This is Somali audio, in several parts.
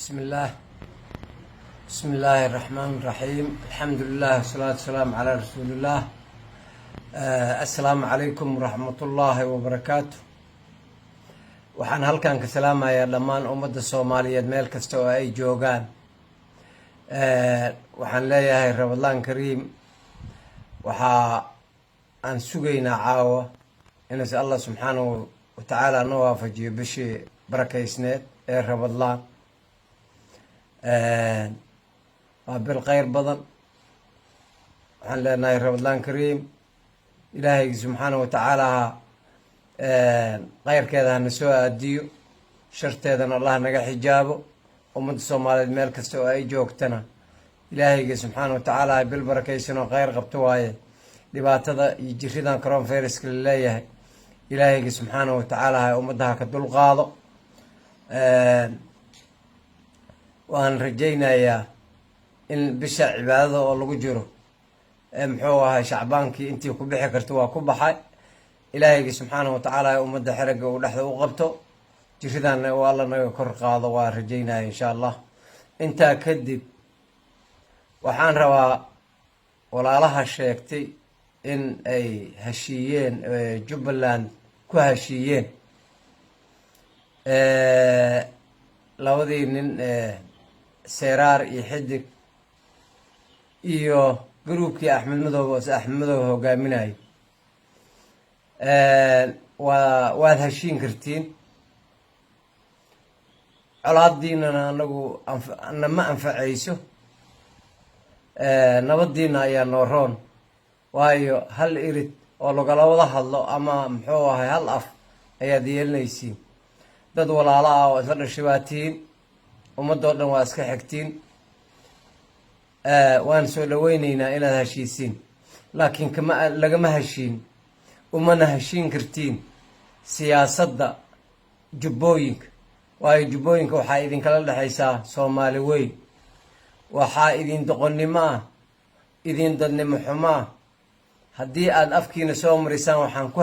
بسم الله، بسم الله الرحمن الرحيم، الحمد لله والصلاة والسلام على رسول الله. السلام عليكم ورحمة الله وبركاته. Waxaan halkan ka salaamayaa dhammaan ummadda Soomaaliyeed meel kasta oo ay joogaan. Waxaan leeyahay Ramadaan Kariim. Waxaa aan sugaynaa caawa inas Allah subxaanahu watacaala noo waafajiyo bishii barakaysneed ee Ramadaan. Waa bil kheyr badan. Waxaan leenahay Ramadaan Kariim. Ilaahaygi subxaanahu watacaala kheyrkeeda hana soo aadiyo, sharteedana Allah naga xijaabo. Ummadda Soomaaliyeed meel kasta oo ay joogtana, Ilaahayga subxaana watacaala bil barakaysan oo kheyr qabto waaye. Dhibaatada iyo jiridan coronaviruska la leeyahay, Ilaahayga subxaana watacaala ha ummaddaha ka dulqaado. Waan rajaynayaa in bisha cibaadada oo lagu jiro, muxuu ahay, Shacbaankii intii ku bixi karto waa ku baxay. Ilaahayga subxaana watacaala ummadda xeragga uu dhexda u qabto, jiridanna uu Alla naga kor qaado waa rajaynaya, insha Allah. Intaa kadib, waxaan rabaa walaalaha sheegtay in ay heshiiyeen, Jubbaland ku heshiiyeen, labadii nin, Seraar iyo Xidig iyo groupkii Axmed Madoobe oo Axmed Madoobe hogaaminayo. Waad heshiin kartiin, colaadiinana anagu nama anfacayso, nabadiina ayaa noo roon, waayo hal irid oo lagala wada hadlo ama, muxuu ahay, hal af ayaad yeelanaysiin. Dad walaalo ah oo isla dhashay baa tihiin, ummadoo dhan waa iska xigtiin. Waan soo dhaweyneynaa inaad heshiisiin, laakiin kama lagama heshiin, umana heshiin kartiin siyaasadda Jubbooyinka, waayo Jubbooyinka waxaa idinkala dhexaysaa Soomaali weyn. Waxaa idin doqonnimo ah, idin dadnimo xumo ah, haddii aada afkiina soo marisaan "Waxaan ku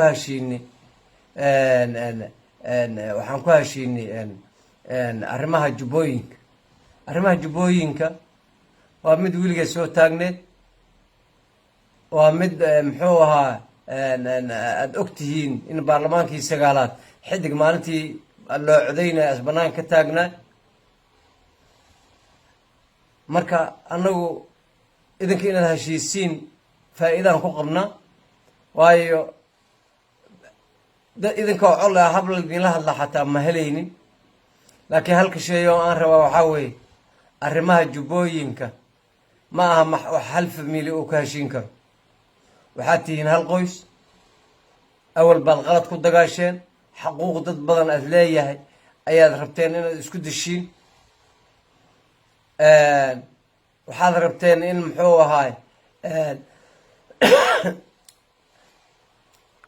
heshiinay arrimaha Jubbooyinka." Arrimaha Jubbooyinka waa mid weligeed soo taagneed, waa mid, muxuu ahaa, aada og tihiin in baarlamaankii sagaalaad Xidig maalintii loo codaynaya as banaanka ka taagnaa. Marka annagu idinka inaad heshiisiin faa-iidaan ku qabnaa, waayo dad idinkoo col ah habla idinla hadla xataa ma helaynin. Laakiin halka shay oo aan rabaa waxaa weeye, arrimaha Jubbooyinka ma aha wax hal family uu ka heshiin karo. Waxaad tihiin hal qoys. Awal baad qalad ku dagaasheen, xaquuq dad badan aad leeyahay ayaad rabteen inaad isku dishiin. Waxaad rabteen in, muxuu ahaay,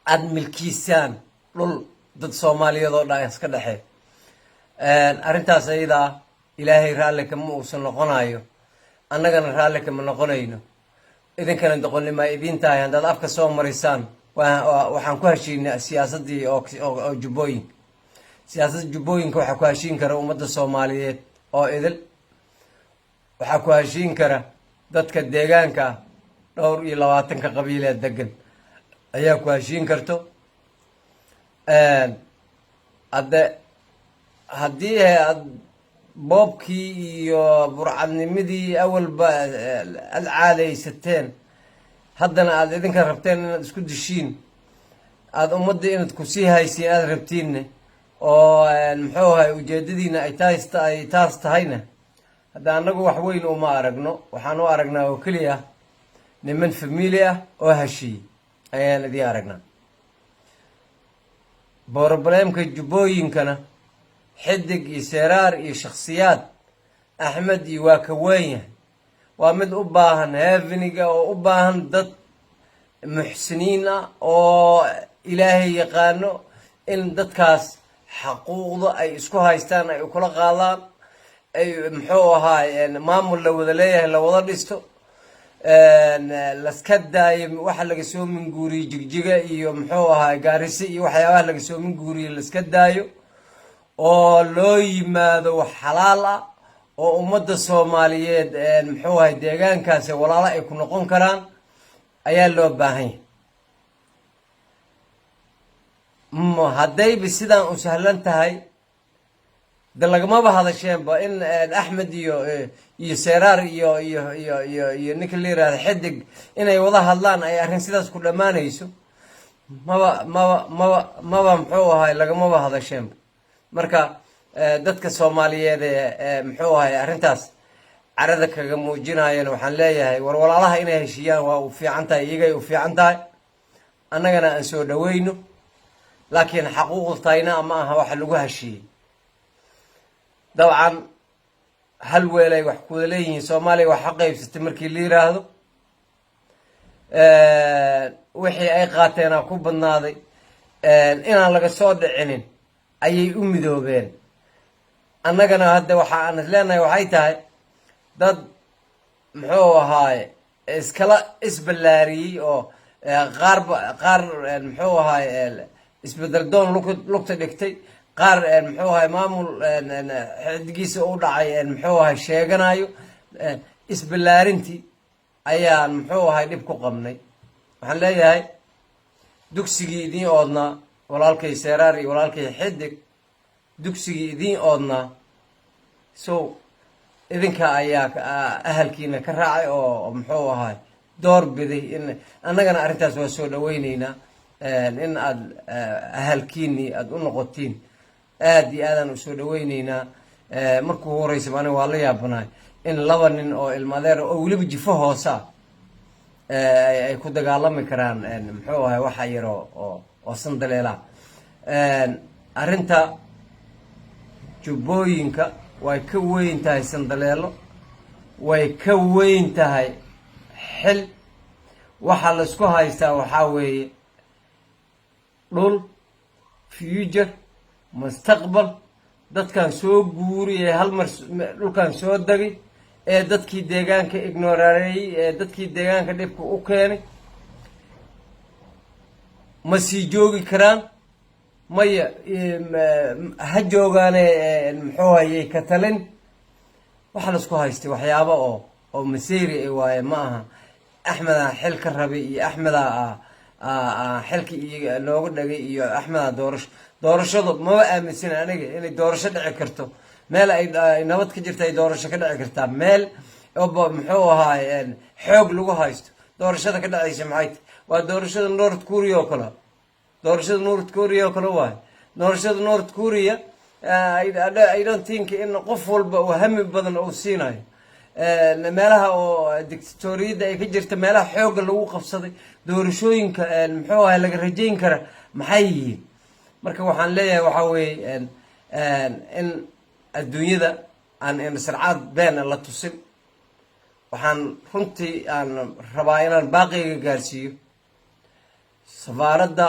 aada milkiisaan dhul dad Soomaaliyeed oo dhan iska dhexee. Arrintaas ayadaa Ilaahay raalli kama uusan noqonayo, annagana raalli kama noqonayno. Idinkana doqonnima idiin tahay haddaad afka soo marisaan "Waxaan ku heshiinay siyaasaddii oo Jubbooyinka." Siyaasadda Jubbooyinka waxaa ku heshiin kara ummadda Soomaaliyeed oo idil, waxaa ku heshiin kara dadka deegaanka, dhowr iyo labaatanka qabiileed degan ayaa ku heshiin karto. Hadde haddii aad boobkii iyo burcadnimadii awalba aada caadaysateen, haddana aada idinka rabteen inaad isku dishiin, aada ummadda inaad kusii haysiin aada rabtiinne, oo, muxuu ahay, ujeedadiina ay taas tahayna, hadda annagu wax weyn uma aragno. Waxaan u aragnaa oo keliya niman family ah oo heshiiyey ayaan idiin aragnaa. Problemka Jubbooyinkana Xidig iyo Seraar iyo shakhsiyaad Axmed iyo waa ka weyn yahay. Waa mid u baahan heaveniga oo u baahan dad muxsiniin ah oo Ilaahay yaqaano in dadkaas xaquuqda ay isku haystaan ay kula qaadaan, ay, muxuu ahaay, maamul la wada leeyahay la wada dhisto, laska daayo waxa laga soo minguuriyey Jigjiga iyo, muxuu ahaay, Gaarisa iyo waxyaabaha laga soo minguuriyey laska daayo, oo loo yimaado wax xalaal ah. Oo ummadda Soomaaliyeed, muxuu ahay, deegaankaasi walaalo ay ku noqon karaan ayaa loo baahan yahay. Haddayba sidaan u sahlan tahay, de lagamaba hadasheenba in Axmed iyo Seraar iyo ninka la yirahda Xidig inay wada hadlaan, ay arrin sidaas ku dhammaanayso. Maba muxuu ahay, lagamaba hadasheenba. Marka dadka Soomaaliyeed ee, muxuu ahay, arrintaas carada kaga muujinayana waxaan leeyahay, war walaalaha inay heshiiyaan waa u fiican tahay, iyagay u fiican tahay, annagana aan soo dhaweyno. Laakiin xaquuqtayna ma aha waxa lagu heshiiyey. Dabcan hal weelay wax kuwada leeyihiin. Soomaaliya wax ha qaybsatay markii la yiraahdo, wixii ay qaateenaa ku badnaaday. Inaan laga soo dhicinin ayay u midoobeen. Annagana hadda waxa aan is leenahay waxay tahay dad, muxuu ahaaye, iskala isballaariyey oo qaarba qaar, muxuu ahaaye, isbedel doon lugta dhigtay, qaar, muxuu ahay, maamul xidigiisa u dhacay, muxuu ahay, sheeganayo. Isballaarintii ayaan, muxuu ahay, dhib ku qabnay. Waxaan leeyahay dugsigii idiin oodnaa, walaalkay Seeraar iyo walaalkay Xidig, dugsigii idiin oodnaa, so idinka ayaa ahalkiina ka raacay oo, muxuu ahay, door biday. In annagana arrintaas waa soo dhaweyneynaa, in aad ahalkiinii aada u noqotiin aad iyo aadaan usoo dhaweyneynaa. Markuu horeysaba aniga waa la yaabanahay in laba nin oo ilmadeer oo weliba jifo hoose ah ay ku dagaalami karaan, muxuu ahay, waxa yar oo sandaleela. Arrinta Jubbooyinka way ka weyn tahay sandaleelo, way ka weyn tahay xil. Waxaa laisku haystaa waxaa weeye dhul, future, mustaqbal. Dadkan soo guuri ee hal mar dhulkan soo degay ee dadkii deegaanka ignore gareeyey, ee dadkii deegaanka dhibka u keenay, ma sii joogi karaan. Maya, ha joogaane, muxuu hayay, ka talin. Waxaa laisku haystay waxyaabo oo maseyri ay waaye. Ma aha Axmedaa xil ka rabay iyo Axmedaa xilka iyo nooga dhagay iyo Axmedaa doorasho. Doorashadu maba aaminsana aniga inay doorasho dhici karto. Meel ay nabad ka jirta ay doorasho ka dhici kartaa? Meel oba, muxuu ahaay, xoog lagu haysto, doorashada ka dhacaysa maxay tahy? Waa doorashada North Korea oo kale. Doorashada North Korea oo kale waayo. Doorashada North Korea, I don't think in qof walba uu hami badan uu siinayo. Meelaha oo dictatoriyadda ay ka jirta, meelaha xoogga lagu qabsaday, doorashooyinka, muxuu ahay, laga rajayn kara maxay yihiin? Marka waxaan leeyahay waxaa weeye in adduunyada aan indhasarcaad beena la tusin. Waxaan runtii aan rabaa inaan baaqiyga gaarsiiyo safaaradda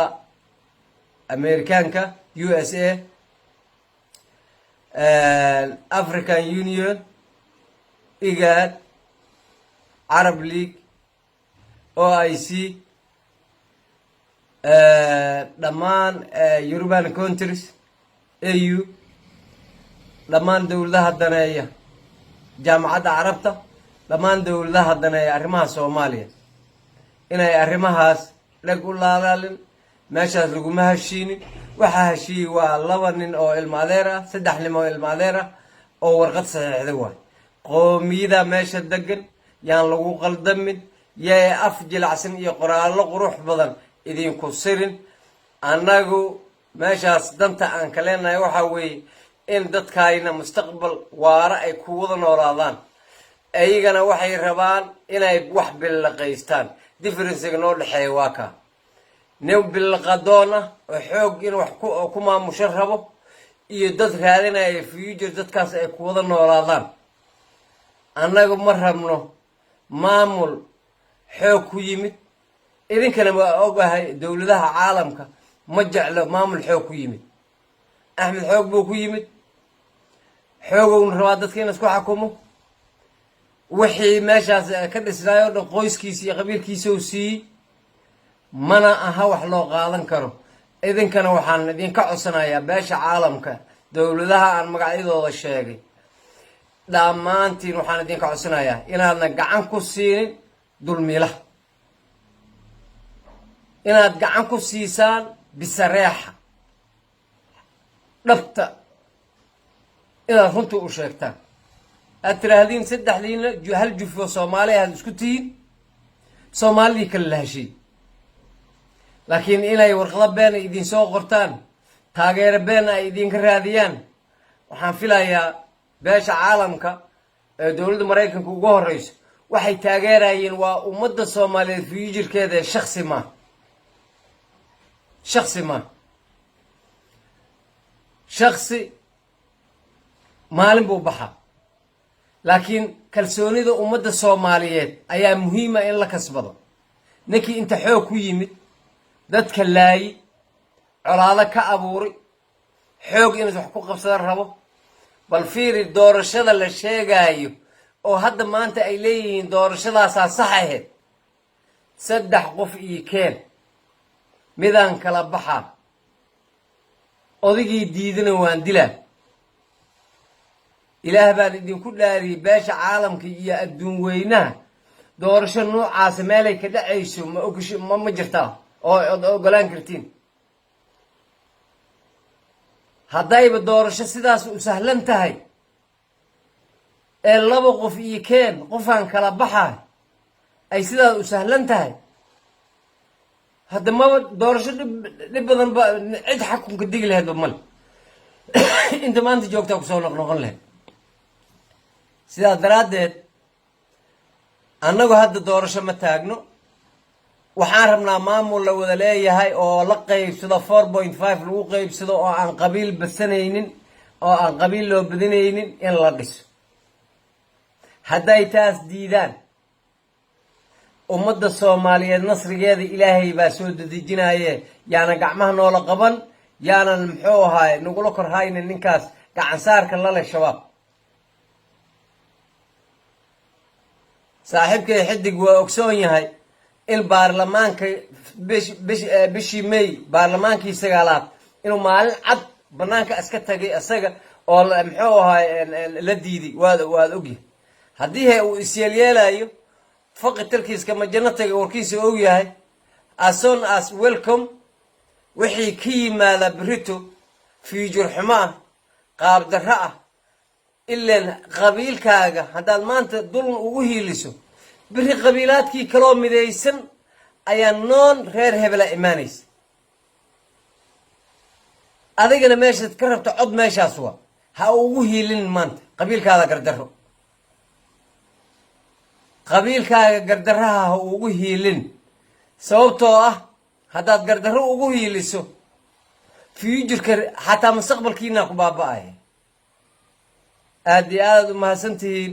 Amerikaanka, USA, African Union, IGAD, Arab League, OIC, dhammaan European countries, AU, dhammaan dowladaha daneeya, Jaamacadda Carabta, dhammaan dowladaha daneeya arrimaha Soomaaliya, inay arrimahaas dheg u laalaalin. Meeshaas laguma heshiinin. Waxaa heshiiyey waa laba nin oo ilma adeer ah, saddex nin oo ilma adeer ah oo warqad saxiixday waay. Qoomiyada meesha degan yaan lagu qaldamin, yee af jilacsan iyo qoraallo qurux badan idinku sirin. Annagu meeshaas danta aan ka leenahay waxaa weeye in dadkayna mustaqbal waara ay ku wada noolaadaan. Iyagana waxay rabaan inay wax billaqaystaan. Difference-ga noo dhexeeya waa kaa: nin billaqadoon ah oo xoog in wax ku maamusho rabo iyo dad raadinaya future dadkaas ay ku wada noolaadaan. Annagu ma rabno maamul xoog ku yimid. Idinkana waa ogahay, dowladaha caalamka ma jeclo maamul xoog ku yimid. Axmed xoog buu ku yimid, xoogowna rabaa dadka in isku xakumo. Wixii meeshaas ka dhisnaay o dhan qoyskiisa iyo qabiilkiisa uu siiyey. Mana aha wax loo qaadan karo. Idinkana waxaan idinka codsanayaa, beesha caalamka, dowladaha aan magacyadooda sheegay. Dhammaantiin waxaan idinka codsanayaa inaadna gacan ku siinin dulmiilaha, inaad gacan ku siisaan bisareexa dhabta, inaad runta u sheegtaan, aad tiraahdiin saddexdiina hal jufo Soomaali aad isku tihiin, Soomaalidii kale la heshiy. Laakiin inay warqado beena idinsoo qortaan, taageero beena ay idinka raadiyaan, waxaan filayaa beesha caalamka ee dowladda Maraykanka ugu horeyso waxay taageerayeen waa ummadda Soomaaliyeed future-keeda. Shaksi maa, shaksi maa. Shaksi maalin buu baxaa, laakiin kalsoonida ummadda Soomaaliyeed ayaa muhiima in la kasbado. Ninkii inta xoog ku yimid, dadka laayi, colaado ka abuuray, xoog inuu wax ku qabsada rabo, bal fiiri doorashada la sheegaayo oo hadda maanta ay leeyihiin doorashadaasaa sax ahayd. Saddex qof ii keen, midaan kala baxaa, odigii diidana waan dilaa. Ilaah baan idinku dhaariyey, beesha caalamka iyo adduun weynaha doorasho noocaasa meelay ka dhacayso ma ogash ma jirtaa oo od ogolaan kartiin? Haddayba doorasho sidaas u sahlan tahay ee laba qof iyo keen, qofaan kala baxaay ay sidaas u sahlan tahay, hadda maba doorasho dhib badan ba cid xakunka digi lahaydba male. Inta maanta joogtaa kusoo noqnoqon lahayd. Sidaas daraaddeed, annagu hadda doorasho ma taagno. Waxaan rabnaa maamul la wada leeyahay oo la qaybsado, 4.5 lagu qaybsado, oo aan qabiil badsanaynin, oo aan qabiil loo badinaynin in la dhiso. Hadday taas diidaan, ummadda Soomaaliyeed nasrigeeda Ilaahay baa soo dedejinaye, yaanan gacmaha noola qaban, yaanan muxuu ahaay nagula kor haynin ninkaas gacansaarka lale Shabaab. Saaxiibkay Xidig waa ogsoon yahay in baarlamaanka bishii May, baarlamaankii sagaalaad, inuu maalin cad banaanka iska tagay isaga oo muxuu ahaay la diiday. Waad ogyahay haddii he uu isyeelyeelayo faqi talkiiska majano tagay, warkiisa og yahay. As soon as welcome wixii ka yimaada berito future xumo ah, qaabdarro ah, ileen qabiilkaaga haddaad maanta dulm ugu hiiliso, beri qabiilaadkii kaloo midaysan ayaa noon reer hebela imaanaysa. Adigana meeshaad ka rabto cod meeshaas waa. Ha ugu hiilin maanta qabiilkaada gardarro, qabiilkaaga gardarraha ha ugu hiilin, sababtoo ah haddaad gardarro ugu hiiliso, future-ka xataa mustaqbalkiinaa ku baaba-aya. Aad iyo aadaad umahadsan tihiin.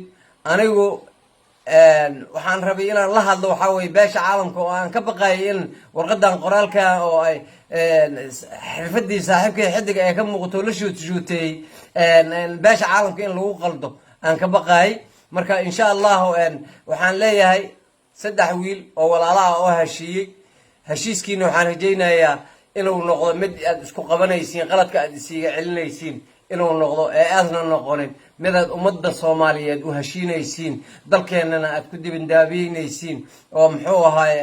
Anigu waxaan rabay inaan la hadlo waxaa weye beesha caalamka oo aan ka baqayay in warqadan qoraalka oo ay xirfadii saaxiibkay Xidig ay ka muuqato la shuuteeyey beesha caalamka in lagu qaldo aan ka baqayay. Marka insha Allahu waxaan leeyahay saddex wiil oo walaalaha oo heshiiyey, heshiiskiina waxaan rajaynayaa inuu noqdo mid aad isku qabanaysiin, qaladka aad isiiga celinaysiin inuu noqdo, ee aadna noqonin midaad ummadda Soomaaliyeed u heshiinaysiin, dalkeennana aad ku dibindaabiynaysiin oo muxuu ahaay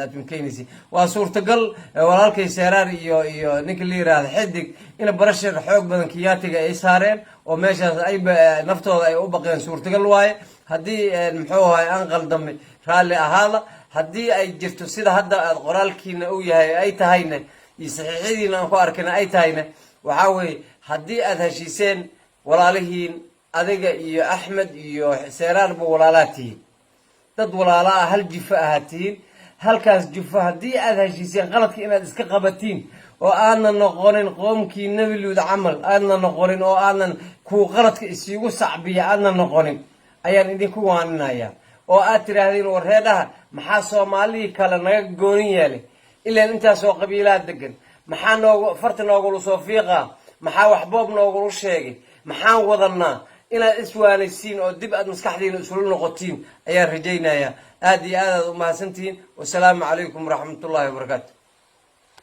aad unkeynaysiin. Waa suurtagal walaalkay Seeraar iyo ninka la yiraahdo Xidig in pressure xoog badan Kiyaatiga ay saareen oo meeshaas ay naftooda ay u baqeen. Suurtagal waaye. Haddii muxuu ahaay aan qaldamay, raalli ahaada. Haddii ay jirto sida hadda aad qoraalkiina u yahay ay tahayna iyo saxiixyadiina aan ku arkina ay tahayna, waxaa weeye haddii aad heshiiseen walaalihiin, adiga iyo Axmed iyo Seeraarba walaalaa tihiin, dad walaala ah, hal jufo ahaa tihiin. Halkaas jufo haddii aad heshiiseen, qaladka inaad iska qabatiin oo aadna noqonin qoomkii Nebi Luud camal aadna noqonin, oo aadnan kuwa qaladka isiigu sacbiya aadna noqonin ayaan idinku waaninaya, oo aad tidhaahdeen: "Wareedhaha, maxaa Soomaalidii kale naga goonin yeelay? Ilaan intaasoo qabiilaa degan, maxaa noogu farta noogula soo fiiqaa? Maxaa waxboob noogula sheegay? Maxaan wadanaa?" Inaad iswaanaysiin oo dib aad maskaxdiina isula noqotiin ayaan rajaynayaa. Aad iyo aad aad umahadsantihiin. Wasalaamu calaykum waraxmatullahi wabarakaatu.